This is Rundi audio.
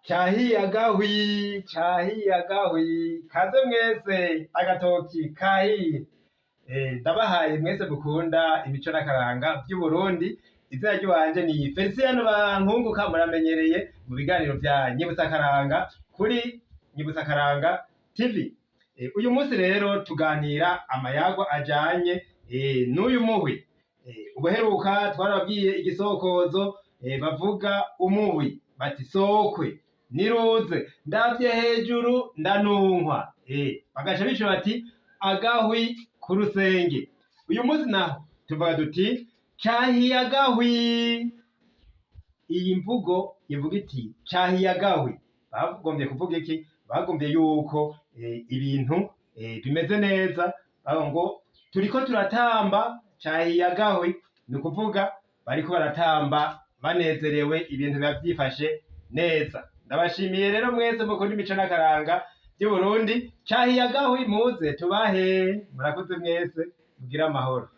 Cahiye agahwi, cahiye agahwi, kaze mwese agatoki kahiye. Ndabahaye mwese mukunda imico n'akaranga vy'Uburundi, izina ry'iwanje ni Felicien Bankunguka, muramenyereye mu biganiro vya Nyibutsa Akaranga kuri Nyibutsa Akaranga TV. Uyu munsi rero tuganira amayagwa ajanye n'uyu muhwi. Ubuheruka twarababwiye igisokozo, bavuga umuhwi bati sokwe niruze ndavye hejuru ndanunkwa, bagaca bishura bati agahwi ku rusenge. Uyu munsi naho tuvuga duti cahiye agahwi. Iyi mvugo ivuga iti cahiye agahwi, bagomvye kuvuga iki? Bagomvye yuko ibintu bimeze neza, bavuga ngo turiko turatamba cahiye agahwi, ni ukuvuga bariko baratamba banezerewe, ibintu biba vyifashe neza. Ndabashimiye rero mwese mukunda imico n'akaranga vy'Uburundi, cahiye agahwi muze tubahe. Murakoze mwese, mugire amahoro.